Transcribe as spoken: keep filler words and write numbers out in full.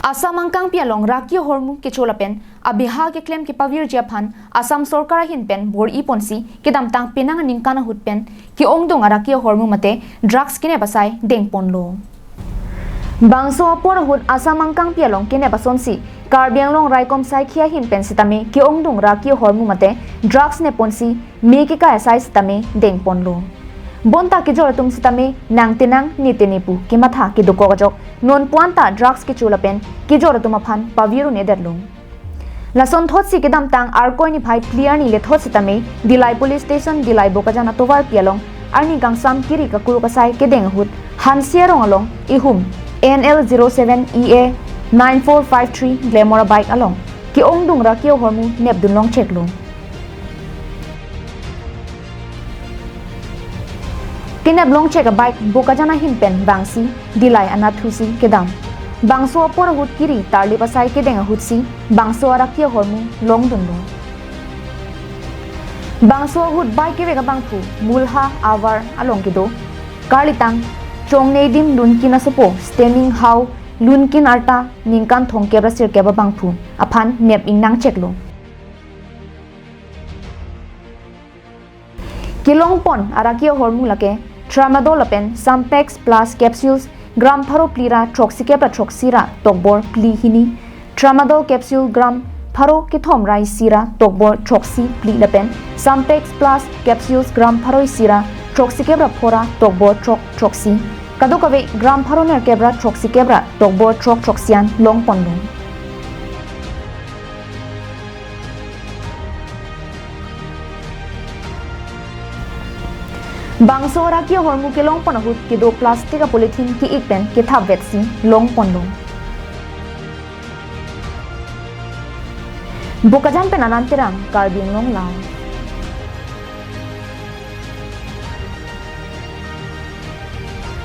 Assam angkangpi along raki ahormu kecho lapen abeha keklem kepavirji aphan Assam sorkar ahin pen bor-i ponsi kedamtang penang aningkan ahut pen ke-ongdung araki ahormu mate drugs kenep asai dengponlo. Bangso apor ahut Assam angkangpi along kenep asonsi Karbi Anglong raikom saikhi ahin pen sitame ke-ongdung raki ahormu mate drugs nepponsi me kekai asai sitame dengponlo. Bonta kejor atum sitame nang tenang ne tene pu kematha kedokok ajok non puan ta drugs kecho lapen kejor atum aphan pavir un-edetlo. Lason thotsi kedamtang Arkoi niphai phli arni lethot sitame Dillai Police Station, Dillai Bokajan atovarpi along arni kangsam kiri kakuruk asai kedeng ahut Hansi arong along ihum N L zero seven E A nine four five three Glamour abike along ke-ongdung raki ahormu nepdun longcheklo. Kenep longchek abike Bokajan ahin pen vangsi Dillai anatthusi kedam. Bangso apor ahut kiri tarlip asai kedeng ahutsi bangso araki ahormu longdunlo. Bangso ahut bike kevek abangphu Mulha Avar along kedo karlitang Chongneidim Lunkin asopo Standing How Lunkin arta ningkan thomkep ra sirkep abangphu aphan nep ingnangcheklo. Kelongpon araki ahormu lake Tramadol lapen Sampex Plus capsules gram pharo phli ra throksikep ra throksi ra tokbor phli hini, Tramadol capsule gram pharo kethom ra isi ra tokbor throksi phli lapen Sampex Plus capsules gram pharo isi ra throksikep ra pho ra tokbor throk throksi, kadokave gram pharo nerkep ra throksikep ra tokbor throk throksi an longponlo. Bangso araki ahormu kelongpon ahut kedo plastic a polythene ke-ik pen kethapvetsi longponlo. Bokajan pen Anand Terang, Karbi Anglong Live.